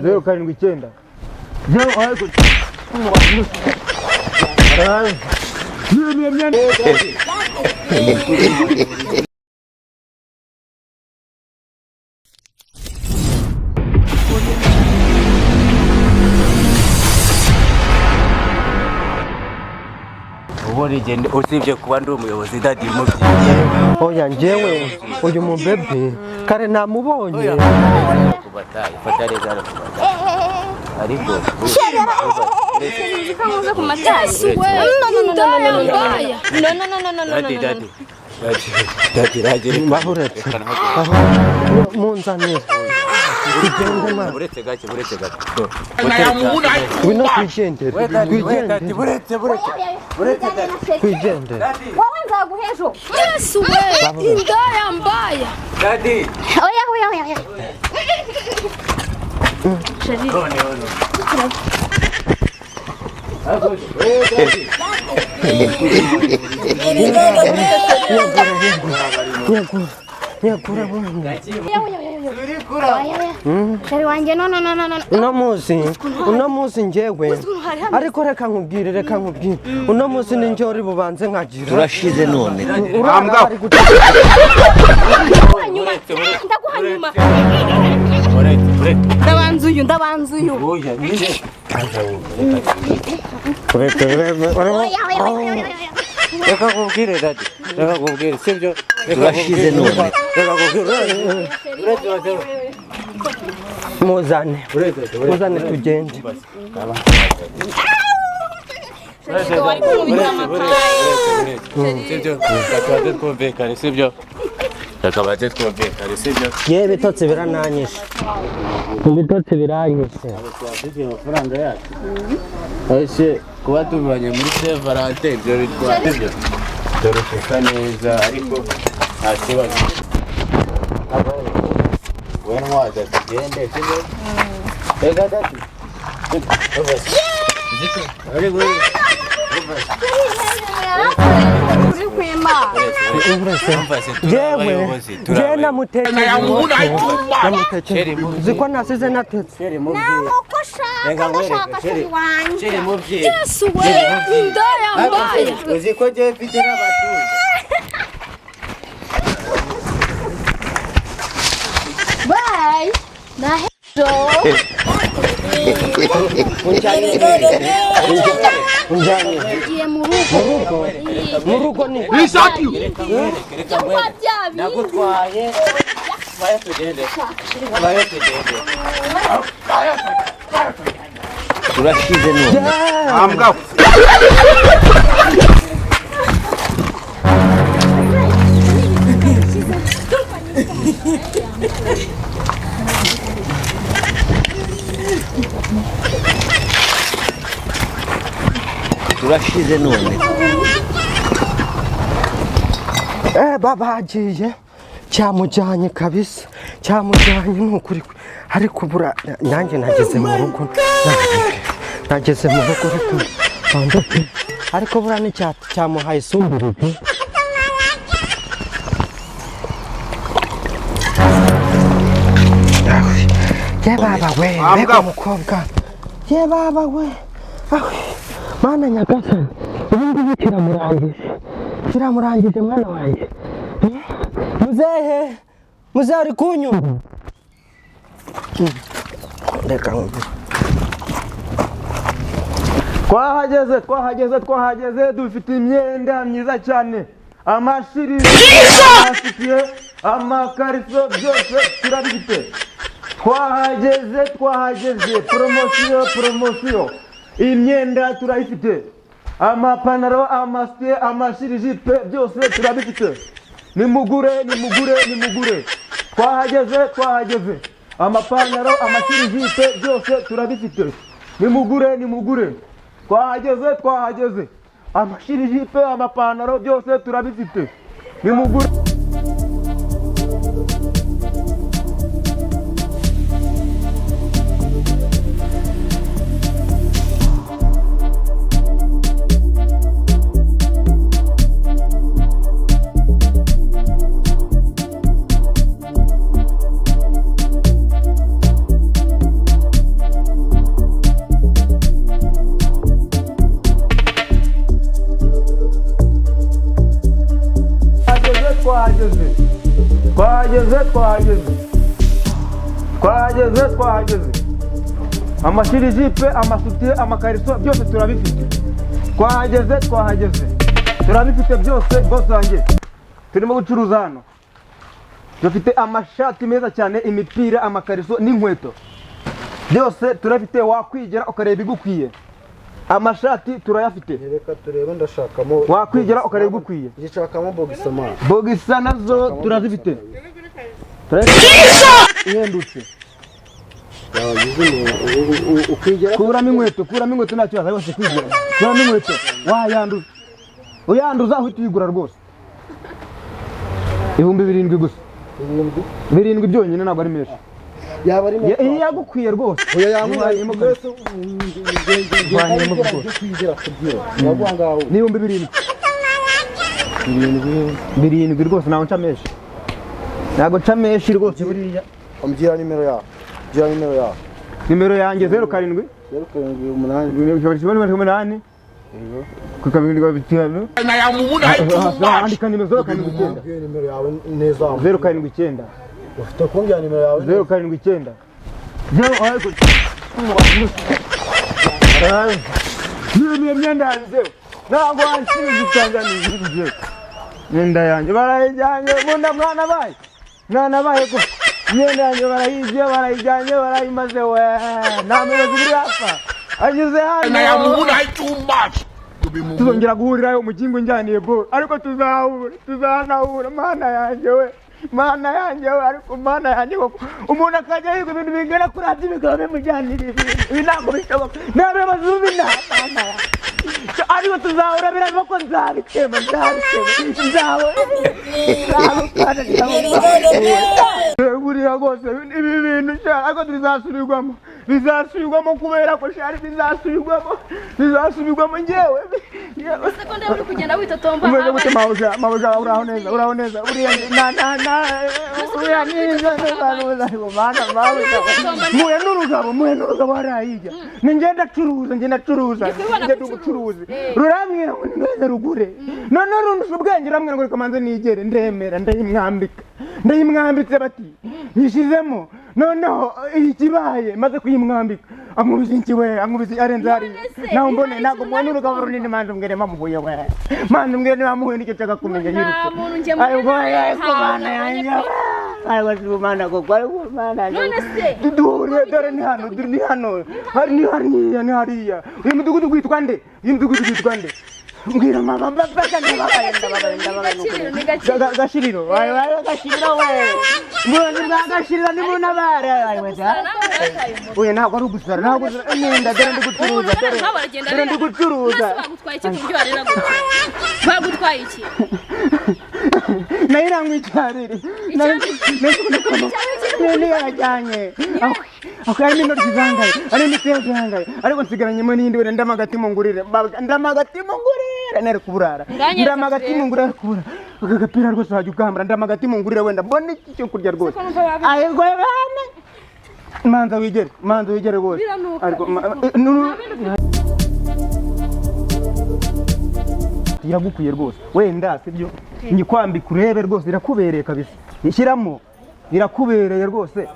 079 zeru Ubundi njye usibye kuba ndi umuyobozi, daddy mubyiye. Oya, njyewe uyu mubebe kare namubonye. Kubataye fata neza hano kubataye, ariko Uze ku matayi. No, no, no, no, no, no, no, no, no, no, no, no, daddy no, no. Daddy, daddy, daddy, daddy. Bahuretse munzanire tugende ma. Buretse gake, buretse gake. Ngwino twigendere. We daddy, we daddy. Twigendere. Buretse, buretse, buretse, daddy. Twigendere. Wowe nzaguha ejo. Yesu we, indaya mbaya. Daddy. Oya, oya, oya, oya. Chéri. None none we daddy. Nyagura, nyagura bundi. Oya, oya, oya, oya. Oya, oya. Chéri wanjye, no, no, no, no, no. Uno munsi njyewe, ariko reka nkubwire, reka nkubwire, uno munsi ni njye uri bubanze nkagira. Turashize none. Urara bari guca. Ndaguha nyuma. Ndaguha nyuma. Buretse, buretse. Ndabanza uyu, ndabanza uyu. Oya nyine. Uretse. Oya, oya, oya, oya, oya. Reka nkubwire, daddy, reka nkubwire, sibyo? Reka Turashize nkubwire. none. Reka nkubwire, buretse, buretse. Muzane. Buretse, buretse. Muzane tugende. Sibyo, reka twumvikane, sibyo? Reka baze twumvikane, sibyo? Ye, ibitotsi birananyishe, ibitotsi biranyishe. Twafite amafaranga yacu ese kuba tubanye muri Saint Valentin ibyo bitwara sibyo? Dore neza, ariko nta kibazo, we ntwaza tugende, sibyo? Reka daddy. Uri kwimana. Yewe, njyewe namutekereje, uzi ko nasize natetse. Uko ushaka, ndashaka chéri wanjye. Chéri mubyeyi. Yesu we, indaya mbaya. Uzi ko njyewe mfite n'abatunzi. Bye. Nahejo. Unjanye? Ngiye mu rugo. Mu rugo ni Reka Kwa bya bindi. Ndagutwaye, bayo tugende, bayo tugende. Turashize none. Ambwa. Turashize none. Eh, baba agiye, cyamujyanye kabisa, cyamujyanye ni ukuri. Ariko bura nanjye nageze mu rugo, nageze mu rugo, reka mbanze pe. Ariko bura ni cyamuhaye isumbure pe. Ye baba we, mbega umukobwa! Ye baba we, awe Mana nyagasani, ubu ngubu kiramurangije, kiramurangije mwana wanjye. Muzehe, muzehe, uri kunyumva? Reka nkubwire. Twahageze, twahageze, twahageze! Dufite imyenda myiza cyane, amashiri, amasutiye, amakariso, byose turabifite. Twahageze, twahageze! Poromosiyo, poromosiyo! Imyenda turayifite, amapantaro, amasutiye, amashirijipe, byose turabifite. Nimugure, nimugure, nimugure! Twahageze, twahageze! Amapantaro, amashirijipe, byose turabifite. Nimugure, nimugure! Twahageze, twahageze! Amashirijipe, amapantaro, byose turabifite. Nimugure! Twahageze, twahageze, twahageze, twahageze. Amashirijipe, amasutiye, amakariso, byose turabifite. Twahageze, twahageze, turabifite byose. Bose wanjye, turimo gucuruza hano. Dufite amashati meza cyane, imipira, amakariso n'inkweto, byose turabifite. Wakwigera ukareba igukwiye. Amashati turayafite. Reka turebe, ndashakamo. Wakwigera ukareba igukwiye. Ngishakamo boxer, man. Boxer nazo turazifite, turayifite ihendutse. Ukigera. Kuramo inkweto, kuramo inkweto, nta kibazo rwose. Kwigira kuramo inkweto, wayanduza, uyanduza uhita uyigura rwose. 7000 gusa. 7. 7 byonyine, ntabwo ari menshi. Yaba ari Iyi yagukwiye rwose. Oya, yamuhaye Mwanyemo. mwese. Mwanyemo rwose. Kwigira kubyira yaguha ngaho. Ni 7000, 7 rwose. Ntabwo nca menshi, ntabwo nca menshi rwose buriya. Ambwira nimero yawe, mbwira nimero yawe. Nimero yanjye 07 078. 8 5, andika nimero 079. Mbwira nimero yawe neza. 079. Ufite kumbwira nimero yawe. 079 zeru, ariko niyo myenda yanjye ntabwo wansubiza utanzaniye. Imyenda yanjye barayijyanye munda, mwana baye, mwana baye ko imyenda yanjye barayibye, barayijyanye, barayimaze we. Nta muyobozi uri hapfa anyuze hano tuzongera guhurirayo. Umukingo unjyaniye bro, ariko tuzahura, tuzanahura. Mana yanjye we, mana yanjye we, ariko mana yanjye koko, umuntu akajya yiga ibintu bingana kuri abyo bikaba bimujyanira ibintu. Ibi ntabwo bishoboka, nta muyobozi ubina. Mana yanjye, ariko tuzahura, birava ko nzabikema, nzabikema, nzabona, nzabukana, nzabukana buriya rwose. Ibi bintu sha, ariko bizasubirwamo, bizasubirwamo kubera ko shari bizasubirwamo, bizasubirwamo njyewe. Sekonda uri kugenda witotomba. Umeze gute mabuja? Mabuja, uraho neza, uraho neza. Uriya na na na uriya neza neza neza. Mana, mabuja, muye n'urugabo, muye n'urugabo hariya hirya. Ni ngenda acuruza, ngenda acuruza. Ndikubibona. Ngenda ko ubucuruzi. ucuruza. Rurambwira ngo neza rugure. None rundusha ubwenge, rurambwira ngo reka manze nigere. Ndemera, ndayimwambika, ndayimwambitse, bati yishyizemo. Noneho ikibaye, maze kuyimwambika ankubise iki we, ankubise arenze hariya. None se, Nawe mbone ihari ntabwo ikintu mbona nari urugabo kumva. runini. Manze umbwire mamuhuye we, manze umbwire niba muhuye, nicyo nshaka kumenya. Nta Yirutse. muntu njye mbona, Ariko ariko nta mana muntu yanjye mbonye pe. ariko si mana koko, ariko mana yanjye. None se, Duhuriye dore ni hano, dore ni hano, hari ni hariya, ni hariya. Uyu mudugudu witwa nde? Uyu mudugudu witwa nde? Mbwira mama, mbafasha, ndababaye, ndababaye, ndababaye. Ni Gakiriro, ni Gakiriro. Gashiriro, wayi wayi, Gashiriro we, muyobozi bwa Gashiriro ni munabare, wayi we da. Gusara nawe warataye umutwe. Oya, ntabwo ari ugusara, ntabwo gusara imyenda. Dore ndi gucuruza. Umuntu ubona Dore nkawe aragenda dore ndi arera. gucuruza. None se bagutwaye iki ku buryo warera gutya? Bagutwaye iki? Nayo irangwa icyariri. Niyo yajyanye ako harimo intoryi zangaye, harimo imiteja zangaye, ariko nsigaranyemo n'iyindi wenda. Ndama agati mungurire, ndama agati mungurire, nari kuburara. Nganyereka Ndama agati turebe. mungurire, ari kuburara. Aka gapira rwose wajya ukambara. Ndama agati mungurire, wenda mbone iki cyo kurya rwose. Siko numva wabi- Ariko bana, manza wigere, manza wigere rwose. Biranuka. Ariko iragukwiye rwose wenda sibyo, nyikwambika urebe rwose irakubereye kabisa. Shyiramo, irakubereye rwose.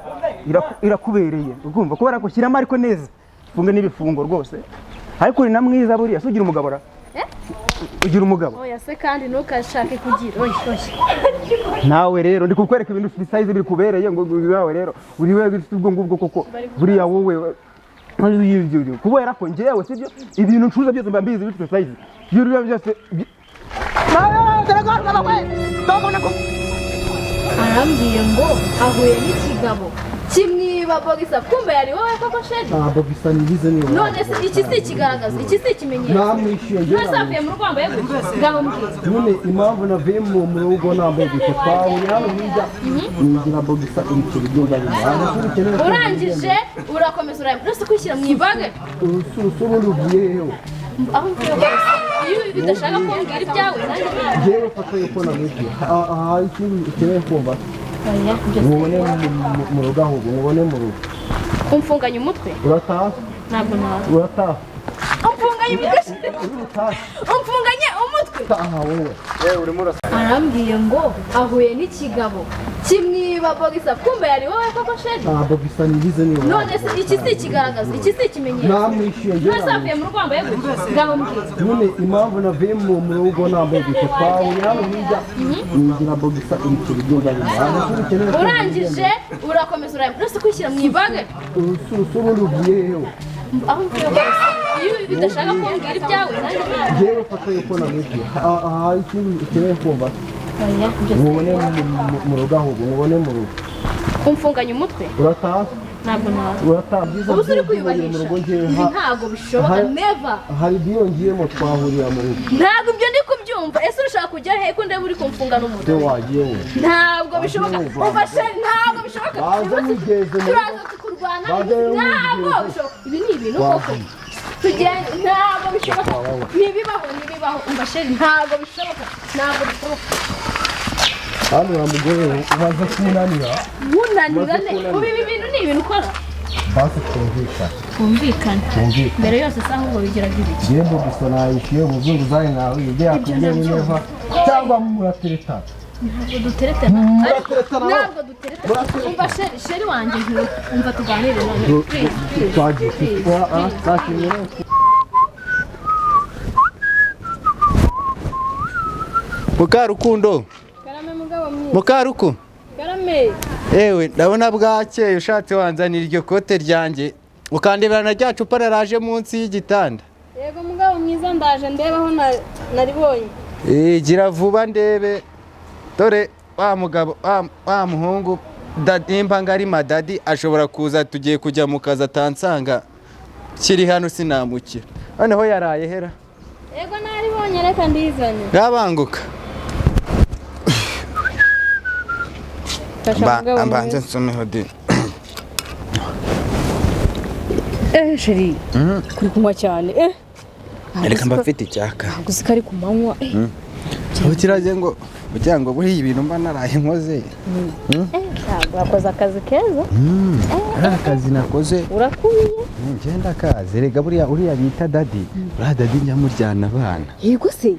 Irakubereye ugomba kubera ko shyiramo ariko neza, funga n'ibifungo rwose. Ariko uri na mwiza buriya. Se ugira umugabo ra? Ugira umugabo? Oya se kandi, ntukashake kugira. Oya, oya. Nawe rero ndi kukwereka ibintu ufite size bikubereye, ngo nawe rero uri we ufite ubwo ngubwo koko buriya wowe kubera ko njyewe sibyo, ibintu ncuruza byose mba mbizi bifite size, ibyo biba byose Arambwiye ngo ahuye n'ikigabo kimwiba boxer, kumbe yari wowe koko chéri. Nta boxer nigize niba. None se iki si ikigaragaza, iki si ikimenyetso? Namwishyuye njye. None se avuye mu rugo wambaye gutya? Ngabo mbwira. Nyine impamvu navuye mu rugo nambaye gutya, twahuye hano hirya nigira boxer ibiceri by'ingano. Ntabwo ukeneye. Urangije urakomeza urayambara, uretse kwishyira mu ibage. Urususu ubundi uvuye hehe? Aho mvuye hose, iyo udashaka kumbwira ibyawe nanjye Njyewe fata yuko namwishyuye. Aha hari ikindi ukeneye kumva? Oya, ibyo si Mubone mu rugo, ahubwo mubone mu rugo. Umfunganye umutwe. Urataha? Ntabwo nawe. Urataha? Umfunganye umutwe. Urataha? Umfunganye umutwe. Taha wowe. Arambwiye ngo ahuye n'ikigabo kimwiba bogisa, kumbe yari wowe koko, chéri? Nta bogisa nigize niba. None se iki si ikigaragaza, iki si ikimenyetso? Namwishyuye njye. None se avuye mu rugo wambaye gutya? Ngaho mbwira. Nyine impamvu navuye mu rugo nambaye gutya, twahuriye hano hirya, nigira bogisa ibiceri byumva bimwe. Urangije urakomeza urayambaye, kwishyira mu ibage. Urususu ubundi uvuye hehe? Aho mvuye hose, iyo bidashaka kumbwira ibyawe, nanjye ntabwo. Njyewe fata yuko namwishyuye. Aha ikindi ukeneye kumva, mubone mu rugo, ahubwo mubone mu rugo. Umfunganye umutwe. Urataha? Ntabwo nawe. Urataha byiza. Ubu se uri mu kwiyubahisha? rugo njyewe Ibi ntabwo bishoboka, never. Hari ibiyongeyemo, twahurira mu rugo. Ntabwo ibyo ndi kubyumva. Ese urashaka kujya he, ko ndeba uri kumfungana umutwe? Se wagiye wowe. Ntabwo bishoboka, umva chéri, ntabwo bishoboka. Baze mugeze mu rugo. Turaza tukurwana. Baze Ntabwo mugeze. bishoboka, ibi ni ibintu koko tugende, ntabwo bishoboka, ntibibaho, ntibibaho. Umva chéri, ntabwo bishoboka, ntabwo bishoboka. Hano uriya mugore we umaze kunanira. Wunanira ne? Ubu ibi bintu ni ibintu ukora? Basi twumvikane. Twumvikane. Twumvikane. Mbere yose se ahubwo bigiraga ibiki? Yembo gusa nayishyuye umuzunguzayi nawe ibyo yakubwiye ni neza cyangwa murateretana? Ntabwo duteretana, ariko Murateretana. ntabwo duteretana. Umva chéri, chéri wanjye, umva tuganire none, please, please. Twagiye. Please. Nta kintu. Mukarukundo. Karame mugabo mwiza. Mukaruku. Karame. Ewe, ndabona bwakeye, ushatse wanzanira iryo kote ryanjye, ukandebera na rya cupa raraje munsi y'igitanda. Yego mugabo mwiza, ndaje ndebe aho naribonye. Eh, gira vuba ndebe. Dore wa mugabo wa muhungu nimba ngari madadi ashobora kuza, tugiye kujya mu kazi atansanga kiri hano, sinamukira. Noneho yaraye hera. Yego naribonye, reka ndizane. Ngabanguka. Fasha mugabo Mbanze mwiza. nsomeho de. Eh chéri. Kuri kunywa cyane. Eh. Reka mba mfite icyaka. Gusa kari ku manywa. Eh. Ubu kiraje ngo kugira ngo buriya ibintu mba naraye nkoze. Ntabwo wakoze akazi keza. Ari akazi nakoze. Urakubiye. Ngenda kazi rega, buriya uriya bita daddy, uriya daddy njya muryana abana. Yego se.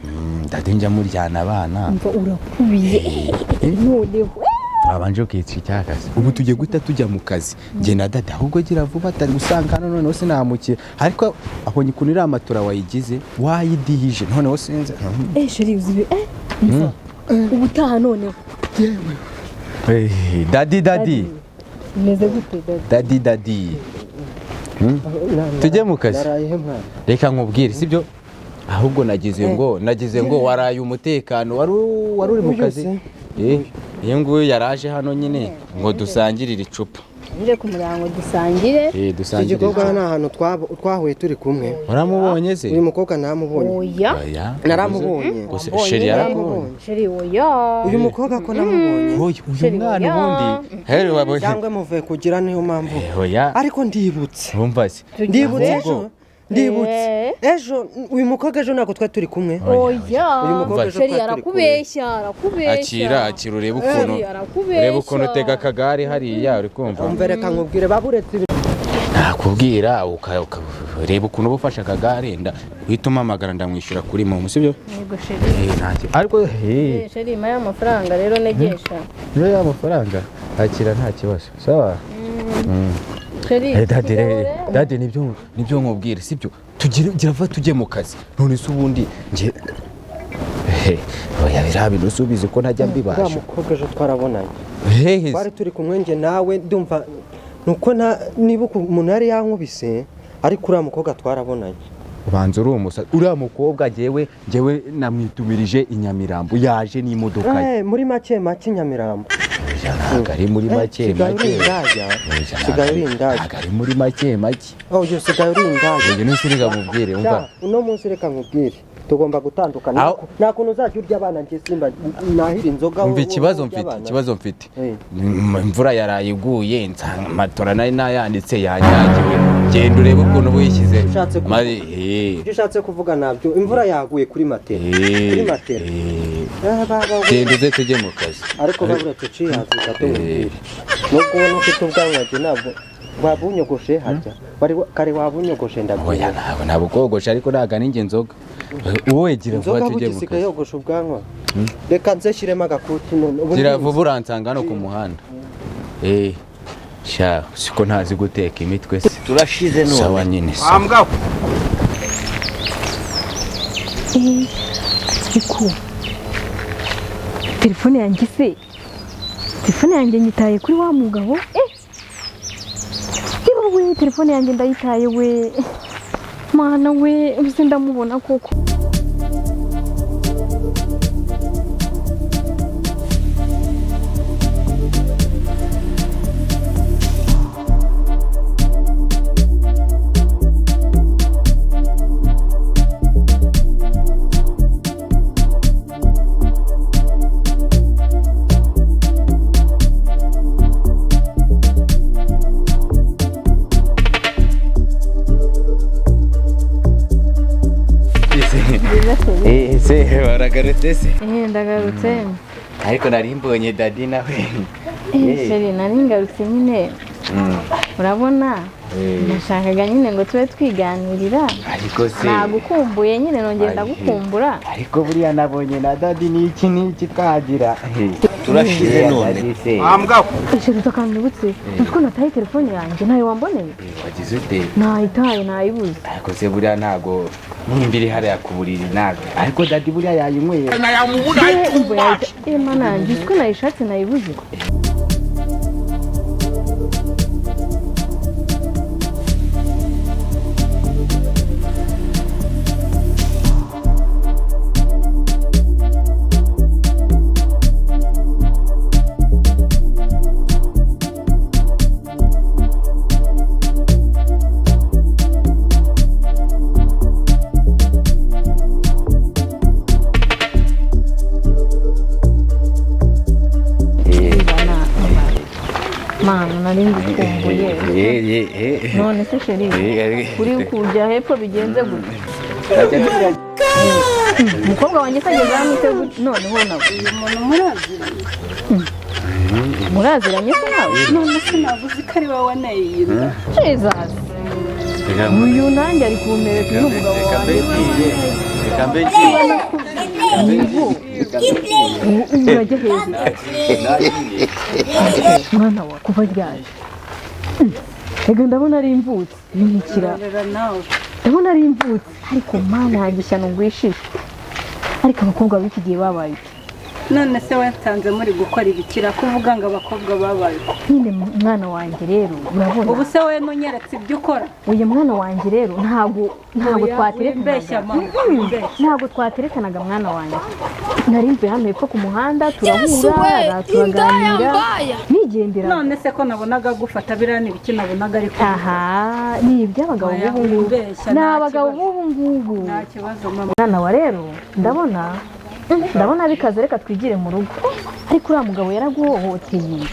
Daddy njya muryana abana. Umva urakubiye. Noneho. Wabanje ukica icyakazi, ubu tugiye guhita tujya mu kazi njye na daddy. Ahubwo gira vuba atari gusanga hano, noneho sinamukira, ariko abonye ukuntu iriya matora wayigize, wayidihije, noneho sinzi. Eh chéri uzibe. Eh. Umva. Ubutaha noneho. Eh, daddy, daddy. Umeze gute daddy? Daddy, daddy. Tujye mu kazi. Naraye mwana. Reka nkubwire, sibyo? Ahubwo nagize ngo waraye umutekano, wari uri mu kazi. Eh, iyo nguyu yaraje hano nyine ngo dusangirire icupa. Nje ku muryango dusangire. Eh, Iki dusangirire gikorwa icupa. ni ahantu twahuye turi kumwe. Uramubonye se? Uyu mukobwa namubonye. Oya. Oya. Naramubonye. Gusa chéri yarakubonye. Chéri oya. Uyu mukobwa ko namubonye. Oya, uyu Chéri, mwana oya. ubundi here wabonye. Cyangwa muvuye kugira, niyo mpamvu. Eh, oya. Ariko ndibutse. Wumva se? Ndibutse Ahubwo- ejo. Ndibutse. Ejo uyu mukobwa, ejo ntabwo twari turi kumwe. Oya. Uyu mukobwa ejo Chéri twari turi kumwe. arakubeshya, arakubeshya. Akira, akira, urebe ukuntu Chéri arakubeshya. urebe ukuntu utega akagare hariya, uri kumva? Umva, reka nkubwire, baburetse ibintu. Nakubwira reba ukuntu uba ufashe akagare, nda uhita umpamagara, ndamwishyura kuri momo, sibyo? Yego chéri. Eh, ntacyo ariko Eh, chéri mpa ya mafaranga rero negesha. niyo ya mafaranga, akira, nta kibazo, sawa. Chéri. Eh, daddy rero, daddy, nibyo nkubwira, sibyo? Tugire, gira vuba tujye mu kazi. None se ubundi nge oya, biriya bintu usubize ko ntajya Uriya mbibasha. mukobwa ejo twarabonanye. Hehe se? Twari turi kumwe njye nawe, ndumva nuko nibuka umuntu yari yankubise, ariko uriya mukobwa twarabonanye. Ubanza uri umusa. Uriya mukobwa njyewe namwitumirije i Nyamirambo, yaje n'imodoka ye. Eh, muri make make Nyamirambo. Oya, ntabwo ari muri make Sigaye uri make. indaya. Oya, Sigaye uri indaya. ntabwo ari muri make make. Oh, yo, sigaye uri indaya. Uyu ni reka nkubwire, umva. Sha, uno munsi reka nkubwire, tugomba gutandukana. Nta kuntu uzajya urya abana, njye simba nahira inzoga. Umva Wowe ikibazo urya mfite. abana. Ikibazo mfite. Eh. Imvura yaraye iguye, nsanga matora nari nayanditse yanyagiwe. Genda urebe ukuntu wishyize. Ushatse kuvuga. Ibyo ushatse kuvuga nabyo, imvura yaguye kuri matera, kuri matera. Eh, baba we. Genda uze tujye mu kazi. Ariko babura tucihaze gato, nkubwire, nubwo ubona ufite ubwanwa, njye ntabwo Wabunyogoshe harya wari kare wabunyogoshe Oya, ndabyibuka. ntabwo nabukogosha, ariko ntabwo ari njye nzoga. Wowe gira vuba Inzoga tujye mu bugisiga kazi. yogosha ubwanwa. Reka nze shyiremo agakuti none ubu. Gira vuba, uransanga hano ku muhanda. Sha, siko ntazi guteka imitwe se? Turashize none. Sawa nyine, sawa. Ariko telefone yanjye se, telefone yanjye nyitaye kuri wa mugabo. Yewe we, telefone yanjye ndayitaye we! Mana we, ubuse ndamubona koko? Se waragarutse se? Ndagarutse. Ariko nari mbonye daddy nawe. Chéri, nari ngarutse nyine, urabona nashakaga nyine ngo tube twiganirira. Ariko se Nagukumbuye nyine, nongeye ndagukumbura. Ariko buriya nabonye na daddy n'iki n'iki twagira. Turashize none. Daddy se. Chéri, utakambibutse utwo nataye telefone yanjye, ntayo wamboneye? Wagize ute? Nayitaye, nayibuze. Ariko se buriya ntago nimba iri hariya ku buriri ntago, ariko daddy buriya yayinyweye. Ubwo yahita, mana yanjye, utwo nayishatse nayibuze. Mana, nari ngukumbuye. None se chéri, uri kujya hepfo bigenze gute? Umukobwa wanjye se ageze hano ute gute noneho nawe? Muraziranye se nawe? None se nabuze ko ari wowe waneye inda? Jesus, uyu nanjye ari kumpereka n'umugabo wanjye. Reka mbe ngiye. Urajya heza mwana wa kuva ryari? Reka, ndabona ari imvutsi binikira. Rera nawe. Ndabona ari imvutsi, ariko mana yanjye, ishyano ngwishije! Ariko abakobwa b'iki gihe babaye iki? None se watanze muri gukora ibikira kuvuga ngo abakobwa babaye uko? Nyine mwana wanjye rero urabona. Ubu se wowe ntunyeretse ibyo ukora? Uyu mwana wanjye rero ntabwo Oya, twaterekanaga. wimbeshya mama, wimbeshya. Ntabwo twaterekanaga mwana wanjye. Nari mvuye hano hepfo ku muhanda, turahura, turaganira, nigendera. None se ko nabonaga gufata biriya ni ibiki nabonaga ariko? Aha ni iby'abagabo Oya, b'ubu ngubu. wimbeshya, Ni nta abagabo kibazo. b'ubu ngubu. Nta kibazo mama. Mwana wa rero ndabona bikaze, reka twigire mu rugo. Ariko uriya mugabo yaraguhohoteye.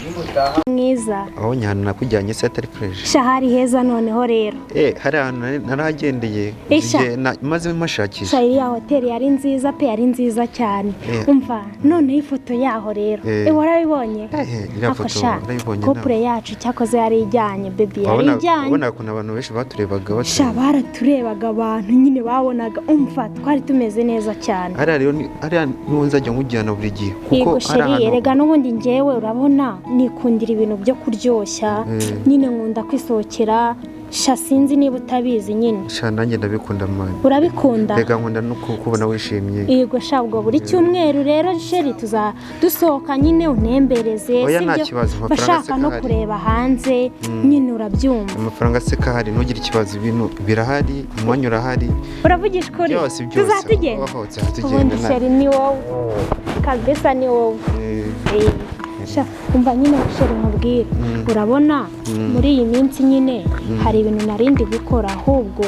Mwiza. Aho ahantu nakujyanye se atari fresh? Sha, hari heza noneho rero. Hari ahantu narahagendeye. Isha. Igihe maze mashakisha. Sha, iriya hoteli yari nziza pe, yari nziza cyane. Umva noneho ifoto yaho rero. Warabibonye? Iriya Ako foto sha, narayibonye. Couple yacu cyakoze yari ijyanye, baby, yari Wabona ijyanye. wabona ukuntu abantu benshi baturebaga Sha, batureba. baraturebaga abantu nyine, babonaga, umva twari tumeze neza cyane. Hariya rero hariya niho nzajya nkujyana buri gihe kuko Yego hari chéri, ahantu erega n'ubundi njyewe urabona nikundira ibintu byo kuryoshya. Nyine nkunda kwisohokera sha, sinzi niba utabizi nyine. Sha, nanjye ndabikunda man. Urabikunda? Reka, nkunda no kubona wishimye. Yego sha, ubwo buri cyumweru rero chéri tuza dusohoka nyine untembereze. Oya, nta sibyo? kibazo, amafaranga Bashaka se no kahari. kureba hanze nyine, urabyumva. Amafaranga se kahari, ntugire ikibazo, ibintu birahari, umwanya urahari. Uravugisha ukuri? Byose byose. Tuzatugenda. Oho, tuzatugenda. Ubundi chéri ni wowe kabisa, ni wowe. Sha, umva nyine chéri nkubwire, urabona muri iyi minsi nyine hari ibintu narindi gukora ahubwo.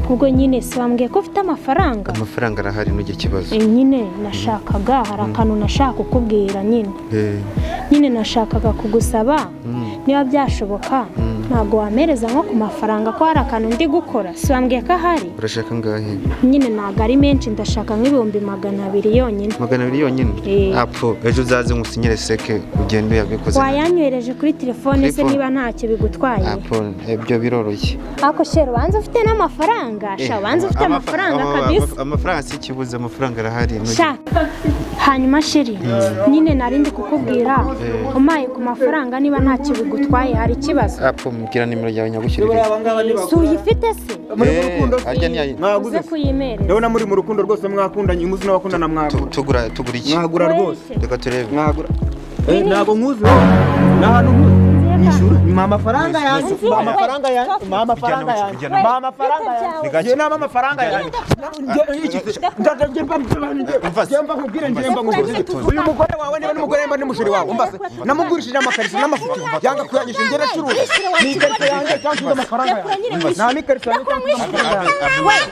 Ubwo nyine si wambwiye ko ufite amafaranga? Amafaranga arahari, ntugire ikibazo. Nyine nashakaga, hari akantu nashaka kukubwira nyine. Nyine nashakaga kugusaba niba byashoboka. Ntabwo wampereza nko ku mafaranga ko hari akantu ndi gukora? Si wambwiye ko ahari? Urashaka angahe? Nyine ntabwo ari menshi, ndashaka nk'200,000 yonyine. 200 yonyine? Eh. Apo ejo uzaze ngusinyire seke ugende uyabikoze. Wayanyohereje kuri telefone se? Kuri phone? Niba ntacyo bigutwaye. Apo ibyo biroroshye. Ariko chéri, ubanza ufite n'amafaranga sha, ubanza ufite amafaranga kabisa. Amafaranga si ikibuze, amafaranga arahari. Sha, hanyuma chéri, nyine nari ndi kukubwira, umpaye ku mafaranga niba ntacyo bigutwaye, hari ikibazo? Apo mbwira nimero yawe nyagushyirire. Si uyifite se? Muri mu rukundo? Arya ni Mwaguze? Uze kuyimereza. Ndabona muri mu rukundo rwose, mwakundanye umunsi n'abakundana mwagura. Tugura iki? Mwagura rwose. Reka turebe. Mwagura. Ntabwo nkuzi wowe, ni ahantu nkuzi. Nyishyura, mpa amafaranga yanjye, mpa amafaranga yanjye, mpa amafaranga yanjye, mpa amafaranga yanjye. Njye naba amafaranga yanjye. Njye mba nkubwire, njye mba nkubwire, uyu mugore wawe niba n'umugore mba n'umusheri wawe, umva se, namugurishije amakariso n'amafoto yanga kuyanyishyura. Njye ndacuruza, ni ikariso yanjye cyangwa nsubize amafaranga yanjye. Nta n'ikariso yanjye cyangwa nsubize amafaranga yanjye.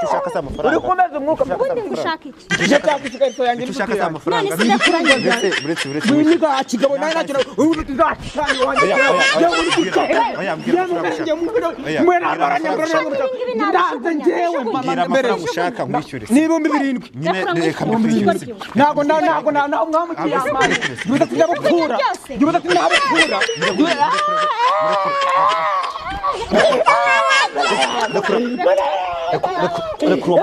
Icyo ushaka si amafaranga. Uri kumeza umwuka. Ubundi ngo ushaka iki? Njye nshaka ikariso yanjye. Icyo ushaka si amafaranga. None se ndakuranye? Uretse, uretse, uretse. Winiga kigabo nawe ntacyo ubu tuzashikana wanjye. Oya, oya, oya, oya, mbwira amafaranga ushaka. Oya, Mwe mbwira nabaranye. amafaranga ushaka. Ndanze njyewe. Mbwira amafaranga ushaka nkwishyure. Ni 7,000. Nyine reka mbikwishyure. Ntabwo ntabwo ntabwo mwamukiye amazi yuza sinabukura, yuza sinabukura. Rekura.